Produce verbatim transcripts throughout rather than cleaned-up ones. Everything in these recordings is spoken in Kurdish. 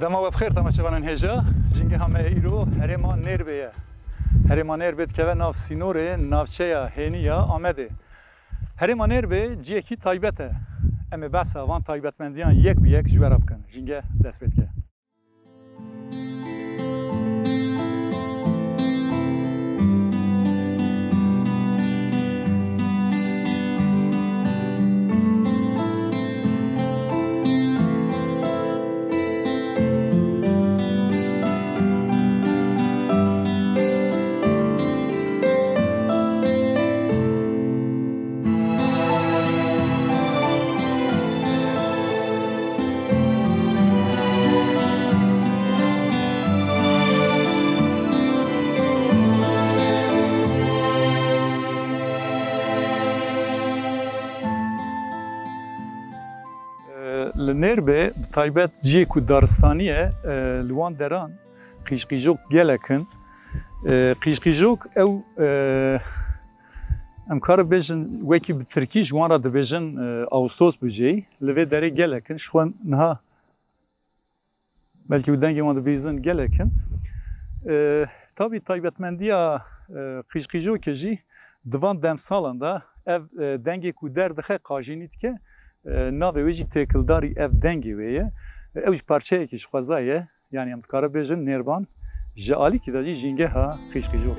Dema we bi xêr temaşevanên hêja, jîngeha me îro herêma Nêrbê ye. Herêma Nêrbê dikeve nav sînorê navçeya hênî ya Amedê. Herêma Nêrbê ciyekî taybet e. Em ê behsa van taybetmendiyan yek bi yek ji we re bikin. Jînge dest pê dike. Li Nêrbê bi taybet cihê ku daristanî ye, e, li wan deran qîjqîjok gelek in. E, qîjqîjok ew, e, em kare bêjin wekî bi tirkî ji wan re dibêjin, e, Ağustos böceği. Li vê derê gelek in. Ji xwe niha belkî û dengê wan dibihîzin gelek in. E, tabî taybetmendiya, e, qîjqîjokê jî di van demsalan de ev, e, dengê ku derdixe qajînî dike, e, navê wê jî têkildarî ev dengê wê ye. E, ew jî parçeyekî ji xweza ye. Yanî em dikare bêjin nêrban ji alîkî de jî jîngeha qîjqîjok.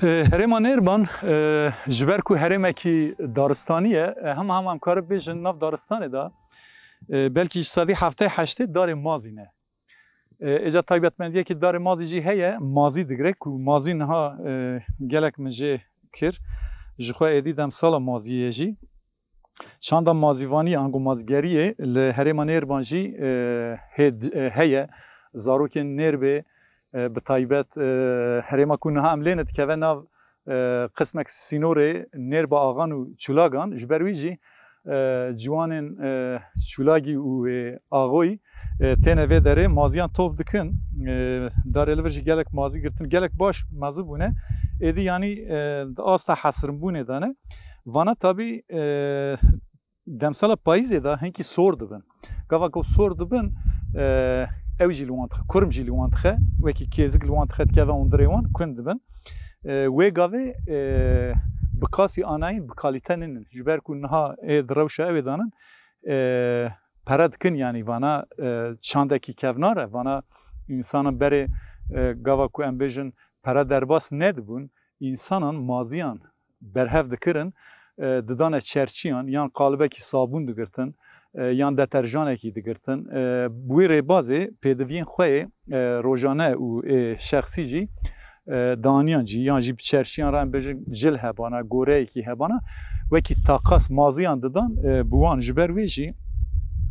E, herêma Nêrban, e, ji ber ku herêmekî daristanî ye, e, hema hema em kare bêjin nav daristanê de, e, belkî ji sedî heftê heştê darê mazî ne. E, êca taybetmendiyekî darê mazî jî heye, mazî digre ku mazî niha, e, gelek min jê kir. Ji xwe êdî demsala maziyê ye jî. Çanda mazîvanî ango mazgeriyê li herêma Nêrban jî, e, hê-, e, heye. Zarokên Nêrbê, e, bi taybet, e, herêma ku niha em lê ne dikeve nav, e, qismek sînorê Nêrba Axan û Çulagan. Ji ber wî jî, e, ciwanên, e, Çulagî û, e, Axoyî, e, têne vê derê maziyan top dikin. E, darê li vir jî gelek mazî girtin, gelek baş mezin bûne. Êdî yanî, e, di asta hesirinbûnê de ne. Vana tabî, e, demsala payîzê de hinkî sor dibin. Gava ku sor dibin, e, ew jî li wan dixe, kurm jî li wan dixe, wekî kêzik li wan dixe, dikeve hundirê wan, kund dibin. E, wê gavê, e, bi qasî anayîn, bi kalîte nînin. Ji ber ku niha ê di rewşa ew ê danin, e, pere dikin, yanî vana, e, çandekî kevnar e, vana însanan berê, e, gava ku em bêjin pere derbas nedibûn, însanan maziyan berhev dikirin. e, didane çerçiyan, yan qalibekî sabûn digirtin, e, yan deterjanekî digirtin. E, bi wê rêbazê pêdiviyên xwe yê, e, rojane û ê şexsî jî, e, daniyan cî, yan jî bi çerçiyan re em bêjin cil hebana, goreyekî hebana, wekî taqas maziyan didan, e, bi wan. Ji ber wê jî,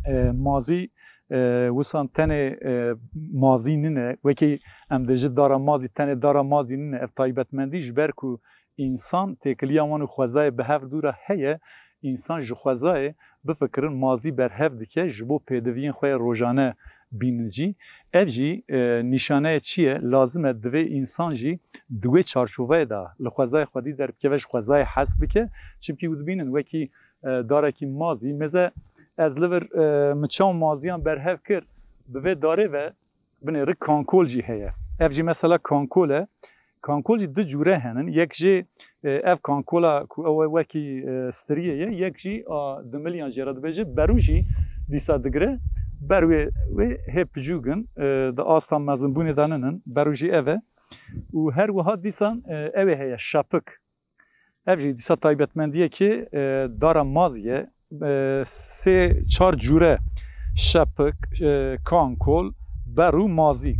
e, mazî, e, wisan tenê, e, mazî nine, wekî em dê ji dara mazî, tenê dara mazî nine, ev taybetmendî ji ber ku însan têkiliya wan û xwezayê bi hev dû re heye, însan ji xwezayê bifikirin, mazî berhev dike, ji bo pêdiviyên xwe yê rojane bînin cî. Ev jî, e, nîşaneye çi ye? Lazim e divê însan jî di wê çarçoveyê de li xwezayê xwedî derbikeve, ji xwezayê hez bike. Çimkî hûn dibînin wekî, e, darekî mazî, mêze ez li vir, e, min çaw maziyan berhev kir, bi vê darê ve binêri kankol jî heye. Ev jî mesela kankol e. Kankol jî du cûre henin. Yek jê, e, ev kankola ku ew e wekî, e, striyê ye, yek jî a dimiliyan jê re dibêje. Berû jî dîsa digire. Ber wê, wê hê picûk in, e, di asta mezinbûnê de ninin. Berû jî ev e. Û her wiha dîsan, e, ew ê heye, şepik. Ev jî dîsa taybetmendiyekî, e, dara mazî ye. E, sê çar cûre şepik, e, kankol, berû, mazî.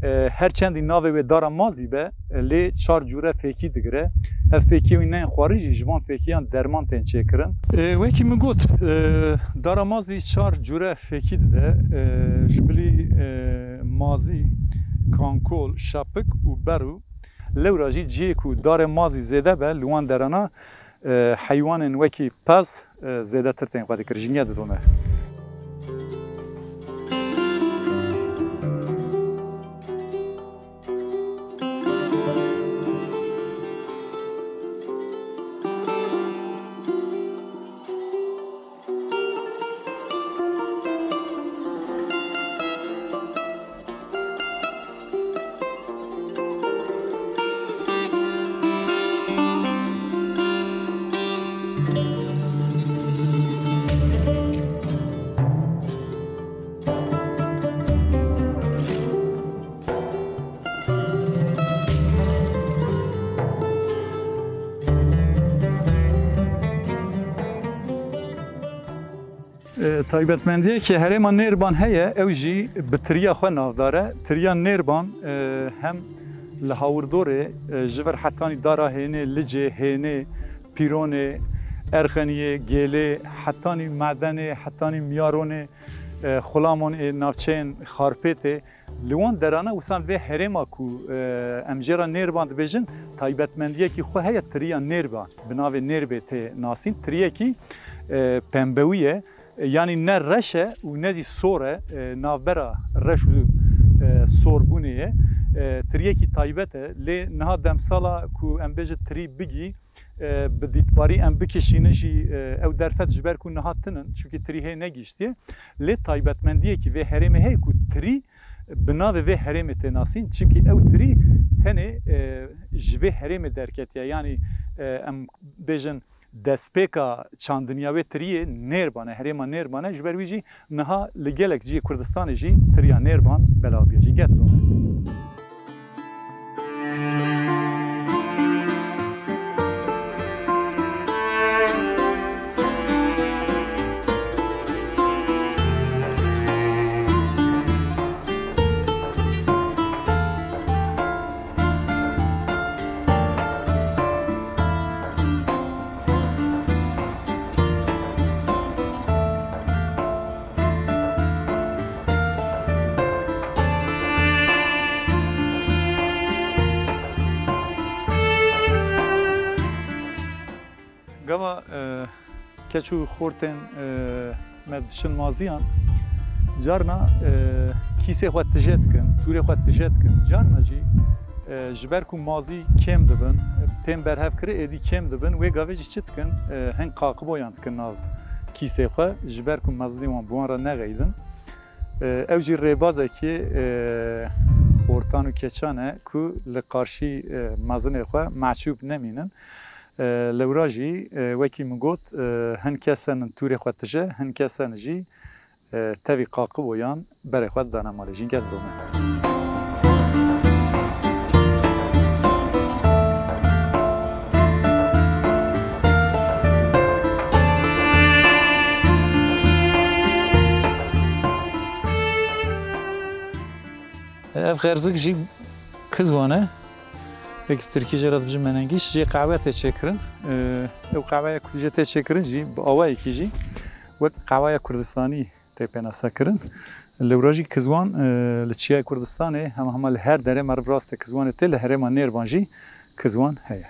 E, her çendî navê wê dara mazî be, e, lê çar cûre fêkî digire. Ev fêkiyê wî neyên xwarin jî ji van fêkiyan derman tên çêkirin. E, wekî min got, e, dara mazî çar cûre fêkî dide. E, ji bilî, e, mazî, kankol, şepik û berû. Lewra jî cihê ku darê mazî zêde be, li wan derana, e, heywanên wekî pez, e, zêdetir tên xwedî kir. Jîngeh didome. E, taybetmendiyekî herêma Nêrban heye, ew jî bi tiriya xwe navdar e. Tiriya Nêrban, e, hem li Hawirdorê, e, ji vir hetanî dara Hênê, Licê, Hênê, Pîronê, Erxeniyê, Gêlê, hetanî Medenê, hetanî Miyaronê, e, Xulamon ê navçeyên Xarpêtê, li wan derana wisan vê herêma ku, e, em jê re Nêrban dibêjin, taybetmendiyekî xwe heye, tiriya Nêrban, bi navê Nêrbê tê nasîn. Tiriyekî, e, pembewî ye, e, yanî ne reş e û ne jî sor e, e, navbera reş û, e, sorbûnê ye. E, tiriyekî taybet e, lê niha demsala ku em bêjin tirî bigî, e, bi dîtbarî em bikişînin jî, e, ew derfet ji ber ku niha tinin, çimkî tirî hê negihiştiye. Lê taybetmendiyekî vê herêmê heye ku tirî bi navê vê herêmê tê nasîn, çimkî ew tirî tenê, e, ji vê herêmê derketiye. Yanî, e, em bêjin destpêka çandiniya wê tiriyê Nêrban e, herêma Nêrban e. Ji ber wî jî niha li gelek cihê Kurdistanê jî tiriya Nêrban belav bûye. Jîngeh didome. Gava, e, keç û xortên, e, me diçin maziyan, carna, e, kîsê xwe tije dikin, tûrê xwe tije dikin. Carna jî, e, ji ber ku mazî kêm dibin, tên berhev kiri êdî kêm dibin, wê gavê jî çi dikin? E, hin qaqiboyan dikin nav kîsê xwe, ji ber ku mezinê wan bi wan re nexeyidin. E, ew jî rêbazekî, e, xortan û keçan e ku li qarşî, e, mezinê xwe meçûb nemînin. E, lewra jî, e, wekî min got, e, hin kes henin tûrê xwe tije, hin kes henin jî, e, tevî qaqiboyan berê xwe didane malê. Jîngeh didome. Xerzik jî Kizwan e. Wek Tirkî jê re dibêjin menengiş, jê qehwe tê çêkirin. Ee, ew qehweya ku jê tê çêkirin jî bi awayekî jî wek qehweya Kurdistanî tê pênasekirin. Lewra jî Kizwan, e, li Çiyayê Kurdistanê hema hema li her derê meriv rastê Kizwanê tê, li herêma Nêrban jî Kizwan heye.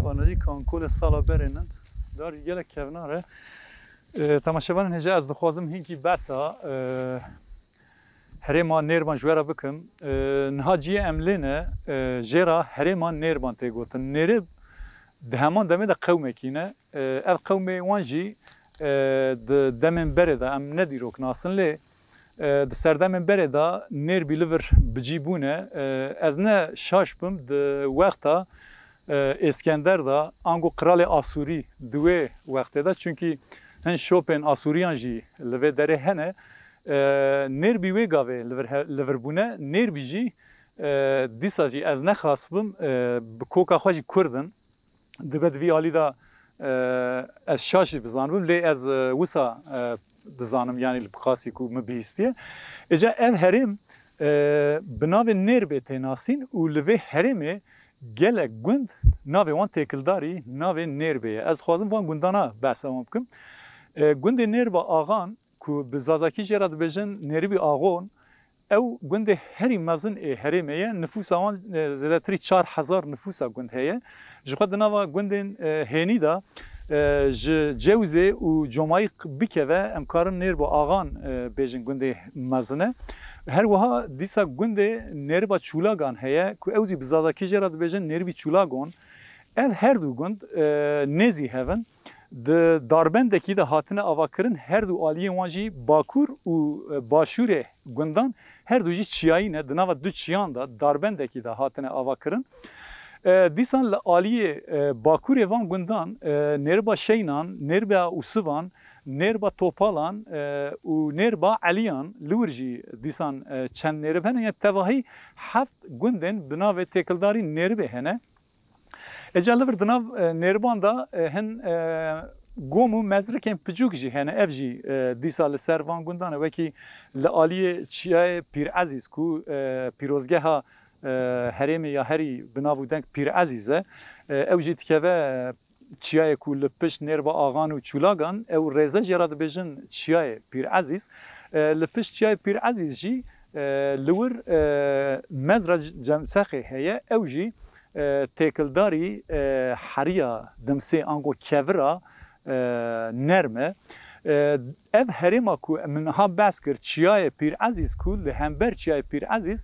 Evanajî kankolê sala berê nin. Dar gelek kevnar e. E, temaşevanên hêja, ez dixwazim hinkî behsa, e, herêma Nêrban ji we re bikim. E, niha cihê em lê ne, e, jê re herêma Nêrban tê gotin. Nêrib di heman demê de qewmekî ne. E, ev qewmê wan jî, e, di demên berê de em ne dîrok nasin lê, e, di serdemên berê de Nêrbî li vir bi cî bûne. E, ez ne şaş bim di wexta, e, Êskender de ango qiralê Asûrî di wê wextê de, çunkî hin şopên Asûriyan jî li vê derê hene. E, Nêrbî wê gavê li vir he-, li vir bûne. Nêrbî jî, e, dîsa jî ez nexas bim, e, bi koka xwe jî Kurd in. Dibe di vî alî de, e, ez şaş jî bizanibim, lê ez, e, wisa, e, dizanim, yanî li qasî ku min bihîstiye. Îca ev herêm, e, bi navê Nêrbê tê nasîn û li vê herêmê gelek gund navê wan têkildarî navê Nêrbê ye. Ez dixwazim van gundana behsa wan bikim. E, gundê Nêrba Axan, ku bi zazakî jê re dibêjin Nêribî Axon, ew gundê herî mezin ê herêmê ye. Nifûsa wan, e, zêdetirî çar hezar nifûsa gund heye. Ji xwe di nava gundên, e, hênî de, e, ji Cewzê û Comayî bikeve, em karin Nêrbo Axan, e, bêjin gundê mezin e. Her wiha dîsa gundê Nêriba Çûlagan heye, ku ew jî bi zazakî jê re dibêjin Nêribî Çûlagon. Ev her du gund, e, nêzî hev in. Di darbendekî de hatine avakirin, her du aliyên wan jî bakur û, e, başûrê gundan her du jî çiyayî ne. Di nava du çiyan de darbendekî de hatine avakirin. E, dîsan li aliyê, e, bakurê van gundan, e, Nêrba Şeynan, Nêrba Ûsivan, Nêrba Topalan, e, û Nêrba Eliyan, li wir jî dîsan, e, çend nêrib hene. Yê tevahî heft gundên bi navê têkildarî Nêribê hene. Êca li vir di nav, e, Nêriban de, e, hin, e, gom û mezrikên piçûk jî hene. Ev jî, e, dîsa li ser van gundan e, wekî li aliyê Çiyayê Pîr Ezîz ku, e, pîrozgeha, e, herêmê ya herî bi nav û deng Pîr Ezîz e. E, ew jî dikeve, e, çiyayê ku li pişt Nêrba Axan û Çûlagan, ew rêze jê re dibêjin Çiyayê Pîr Ezîz. E, li pişt Çiyayê Pîr Ezîz jî, e, li wir, e, mezra Cemsexê heye, ew jî, e, têkildarî, e, heriya Dimsê ango kevira, e, nerm e. E, ev herêma ku min niha behs kir, Çiyayê Pîr Ezîz ku li hember Çiyayê Pîr Ezîz,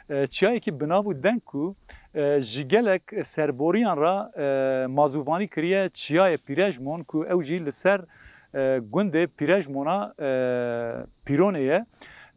e, çiyayekî bi nav û deng ku, e, ji gelek serboriyan re, e, mazûvanî kiriye Çiyayê Pîrejmon ku ew jî li ser, e, gundê Pîrejmona, e, Pîronê ye.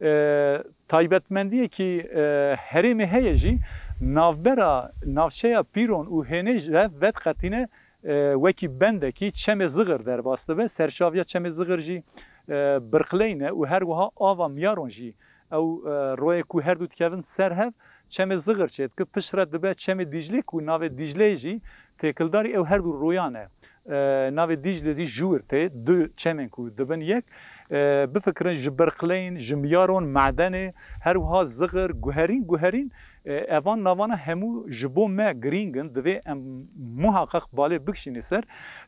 E, taybetmendiyekî, e, herêmê heye jî, navbera navçeya Pîron û Hênê ji hev vediqetîne, e, wekî bendekî Çemê Zixir derbas dibe. Serçaviya Çemê Zixir jî, e, birqileyne û her wiha ava Miyaron jî ew, e, royê ku her du dikevin ser hev, Çemê Zixir çêdike, piştre dibe Çemê Dîclê ku navê Dîcleyê jî têkildarî ew her du royan e. E, navê Dîclê jî ji wir tê, du çemên ku dibin yek. E, bifikirin ji birqileyên, ji Miyaron, Medenê, her wiha Zixir, guherîn, guherîn, e, evan navana hemû ji bo me girîng in, divê em muheqeq balê bikişînê ser.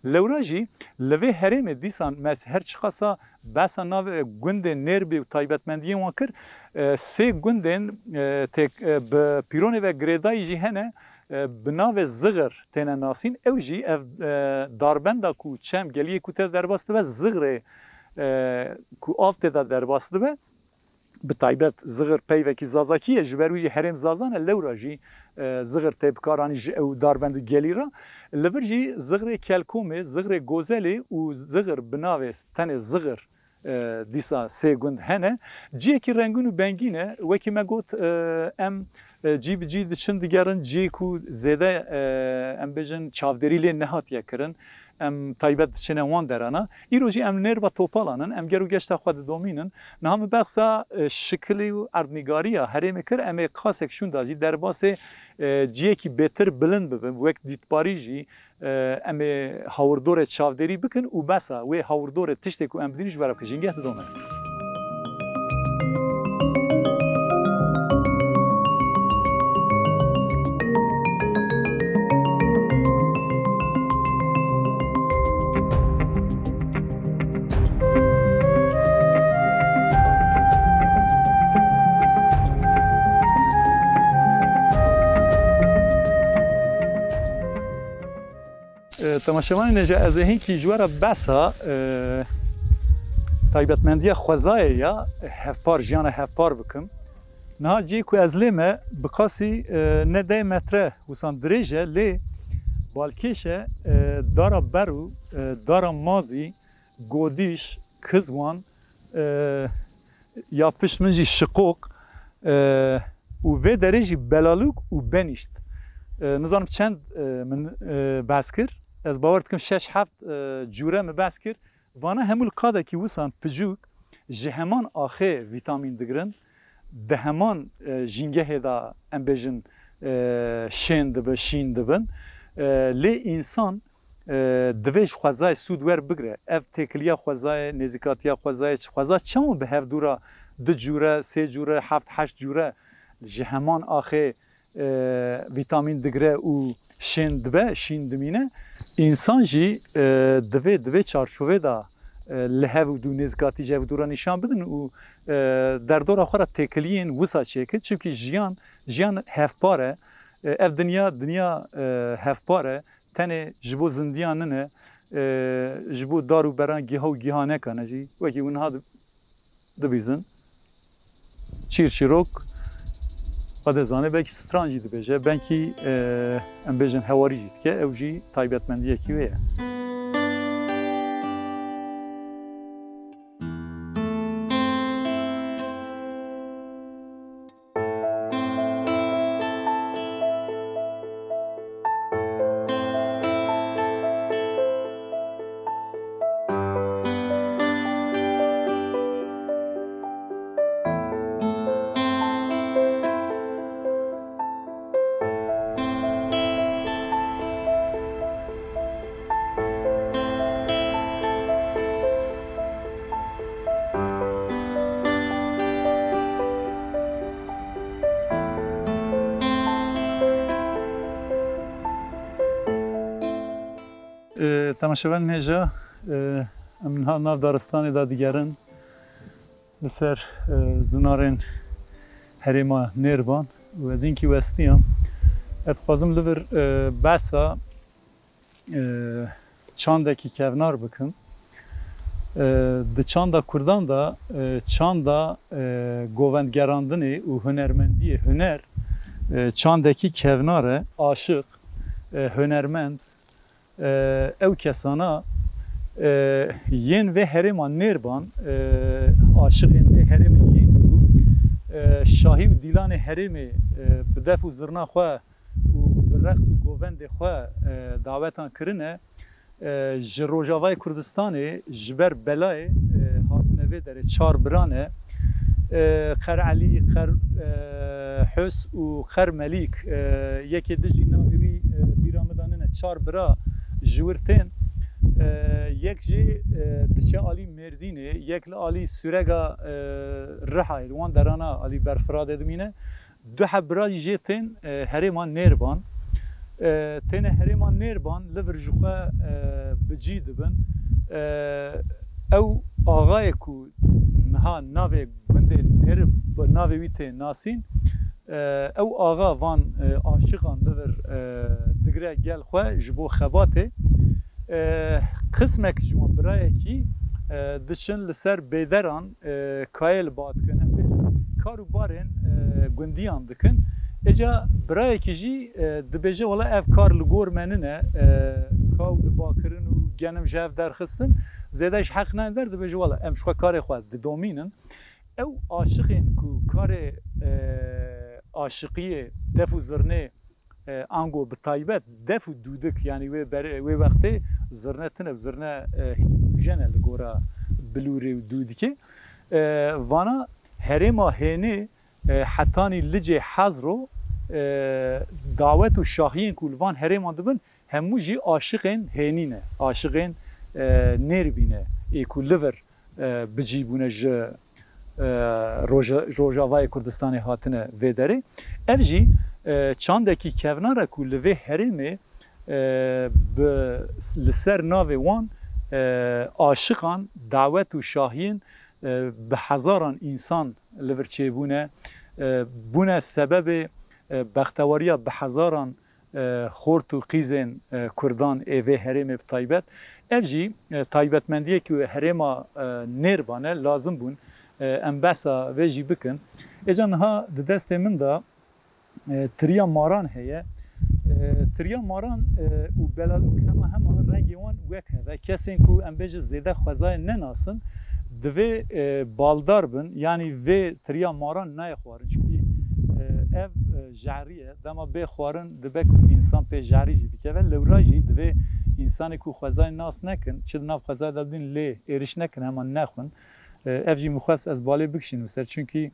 Lewra jî li vê herêmê dîsan me her çiqasa behsa nav, e, gundên Nêrbî û taybetmendiyên wan kir. E, sê gundên, e, têk, e, bi Pîronê ve girêdayî jî hene, e, bi navê Zixir têne nasîn. Ew jî ev, e, darbenda ku çem geliyê ku tê derbas dibe, Zixirê, e, ku av tê de derbas dibe, bi taybet Zixir peyvekî zazakî ye, ji ber wî jî herêm zazan e, lewra jî, e, Zixir tê bikaranî ji ew darbend û gelî re. Li vir jî Zixirê Kelkomê, Zixirê Gozelê û Zixir bi navê tenê Zixir e, dîsa sê gund hene. Ciyekî rengûn û bengîn e. Wekî me got, e, em, e, cî bi cî diçin digerin, ciyê ku zêde, e, em bêjin çavdêrî lê nehatiye kirin. Em taybet diçine wan derana. Îro jî em nêrba Topalan in, em ger û geşta xwe didomînin. Niha min behsa, e, şikilî û erdnîgariya herêmê kir, em ê qasek şûnda jî derbasê, e, ciyekî bêtir bilind bibin, wek dîtbarî jî, e, em ê hawirdorê çavdêrî bikin û behsa wê hawirdorê tiştê ku em bidînin ji we re bikin. Jîngeh didomînin. E, temaşevanên hêja, ez ê hinkî ji we re behsa, e, taybetmendiya xwezayê ya hevpar, jiyana hevpar bikim. Niha cihê ku ez lê me bi qasî, e, ne deh metre wisan dirêj e, lê balkêş e, e, dara berû, e, dara mazî, godîş, kizwan, e, ya pişt min jî şiqoq, e, û vê derê jî belalûk û benîşt. E, nizanim çend, e, min, e, behs kir. Ez bawer dikim şeş heft, e, cûre min behs kir. Vana hemû li qadekî wisan picûk ji heman axê vîtamîn digirin, di heman, e, jîngehê de em bêjin, e, şên dibe, şîn dibin. E, lê însan, e, divê ji xwezayê sûd werbigire. Ev têkiliya xwezayê, nêzîkatiya xwezayê, çi xweza çawa bi hevdû re du cûre, sê cûre, heft heşt cûre ji heman axê, e, vîtamîn digre û şên dibe, şîn dimîne. Însan jî, e, divê, divê çarçovê de, e, li hev û dû nêzikatî ji hev û dû re nîşan bidin û, e, derdora xwe re têkiliyên wisa çêkin. Çimkî jiyan, jiyan hevpar e. E, ev dinya, dinya, e, hevpar e. Tenê ji bo zindiyan nine, e, ji bo dar û beran giha û gihaneka ne jî wekî winha di-, dibîzin. Çîr çîrok, xwe dê zanê, belkî stran jî dibêje, belkî, e, em bêjin hewarî jî dike, ew jî taybetmendiyekî wê ye. E, temaşevanên hêja, e, em niha nav daristanê de digerin li ser, e, zinarên herêma Nêrban û ez hinkî westiyam. Ez dixwazim li vir, e, behsa, e, çandekî kevnar bikim. E, di çanda Kurdan de, e, çanda, e, govendgerandinê û hunermendiyê, huner, e, çandekî kevnar e, aşiq, e, hunermend, e, ew kesana, e, yên vê herêma Nêrban, e, aşiqên vê herêmê yên ku, e, şahî û dîlanê herêmê, e, bi def û zirna xwe û bi reqs û govendê xwe, e, dawetan kirine, e, ji Rojavayê Kurdistanê ji ber belayê, e, hatine vê derê, çar bira ne. E, Xer Elî, Xer, e, Hus û Xer Melîk, e, yekê din jî navê wî, e, bîra min de nine, çar bira ji wir tên. E, yek jî, e, diçe alî Mêrdînê, yek li alî Sûrega, e, Rihayê, li wan derana alî Berfiradê dimîne. Du heb bira jî jê tên, e, herêma Nêrban. E, têne herêma Nêrban, li vir ji xwe, e, bi cî dibin. E, ew axayê ku niha navê gundê Nêrib, navê wî tê nasîn, e, ew axa van, e, aşiqan li vir, e, digire gel xwe ji bo xebatê. E, qismek ji wan birayekî, e, diçin li ser bêderan, e, kayê li ba dikin, em bêjin, kar û barên, e, gundiyan dikin. Êca birayekî jî, e, dibêje, wela ev kar li gor me nine, e, kaw li ba kirin û genim ji hev derxistin, zêde ji heq nayên der, dibêje, wela em ji xwe karê xwe didomînin. Ew aşiqên ku karê, e, aşiqiyê def û zirnê, e, ango bi taybet def û dûdik, yanî wê ber-, wê wextê zirne tune, zirne, e, hîn û jene li gora bilûrê û dûdikê. E, vana herêma hênê, e, hetanî Licê Hezro, e, dawet û şahiyên ku li van herêman dibin, hemû jî aşiqên hênî ne, aşiqên, e, nêrbî ne, ê ku li vir, e, bi cî bûne ji, e, roja-, Rojavayê Kurdistanê hatine vê derê. Ev jî, e, çandekî kevnar e ku li vê herêmê, e, bi, li ser navê wan, e, aşiqan dawet û şahiyên, e, bi hezaran însan li vir çêbûne, e, bûne sebebê, e, bextewariya bi hezaran e, xort û qîzên, e, Kurdan ê vê herêmê bi taybet. Ev jî, e, taybetmendiyek ku herêma, e, Nêrban e, lazim bûn, e, em behsa vê jî bikin. Êca niha di destê min de, e, tiriya maran heye. E, tiriya maran, e, û belalûk hema hema rengê wan wek hev e. Kesên ku em bêjin zêde xwezayê nenasin, divê, e, baldar bin, yanî vê tiriya maran nayê xwarin. Çimkî, e, ev, e, jehrî ye. Dema bê xwarin dibe ku însan pê jehrî jî bikeve. Lewra jî divê însanê ku xwezayê nas nekin, çi di nav xwezayê de bidin lê êrîş nekin, hema nexwin. E, ev jî min xwest ez balê bikişînim ser. Çimkî,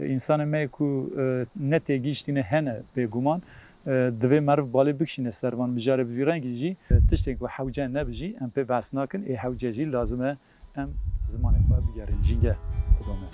e, însanê me yê ku, e, ne têgihiştîne hene bêguman. E, divê meriv balê bikişîne ser van. Mijarê bi vî rengî jî, e, tiştên ku hewce nebe jî em pê behs nakin. Ê hewce jî lazim e em zimanê xwe bigerîn, jînge bidome.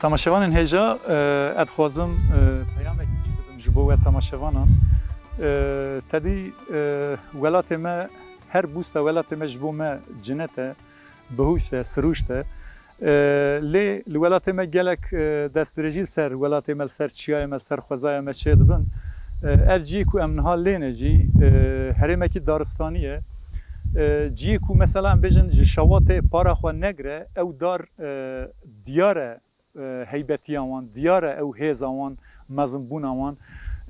Temaşevanên hêja, e, ez dixwazim, e, peyamekî jî bidim ji bo we temaşevanan. E, tedî, e, welatê me, her bûsta welatê me ji bo me cinet e, bihuşt e, siruşt e. E, lê li welatê me gelek, e, destdirêjî li ser welatê me, li ser çiyayê me, li ser xwezayê me çêdibin. E, ev cihê ku em niha lê ne jî, e, herêmekî daristanî ye. E, cihê ku mesela em bêjin ji şewatê para xwe negire, ew dar, e, diyar e, e, heybetiya wan, diyar e ew hêza wan, mezinbûna wan.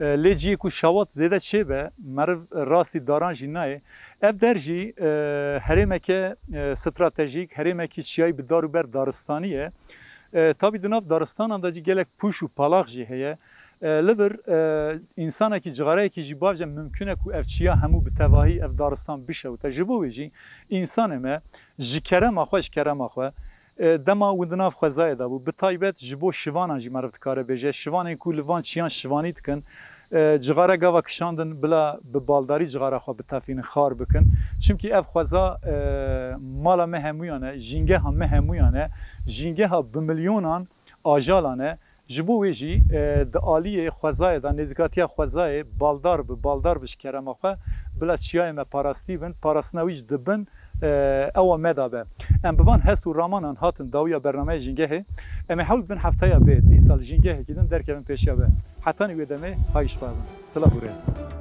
E, lê cihê ku şewat zêde çêbe, meriv rastî daran jî nayê. Ev der jî, e, herêmeke, e, stratejîk, herêmekî çiyayî bi dar û ber daristanî ye. E, tabî di nav daristanan de jî gelek pûş û palax jî heye. E, li vir, e, însanekî cixareyekî jî baş e, mimkun e ku ev çiya hemû bi tevahî ev daristan bişewite. Ji bo wê jî însanê me ji kerema xwe, ji kerema xwe, e, dema hûn di nav xwezayê de bû, bi taybet ji bo şivanan jî meriv dikare bêje, şivanên ku li van çiyan şivanî dikin, e, cixare gava kişandin bila bi baldarî cixara xwe bitefînin, xar bikin. Çimkî ev xweza, e, mala me hemûyan e, jîngeha me hemûyan e, jîngeha bi milyonan ajalan e. Ji bo wê jî, e, di aliyê xwezayê de, nêzîkatiya xwezayê baldar bi, baldar bi ji kerema xwe, bila çiyayê me parastî bin, parastina wî jî di bin, e, ewa me de be. Em bi van hest û ramanan hatin dawiya bernameyê Jîngehê. Em ê hewl bidin hefteya bê, dîsa li jîngehekî din derkevin pêşiya we. Hetanî wê demê, hay ji xwe bin. Silav û rêz.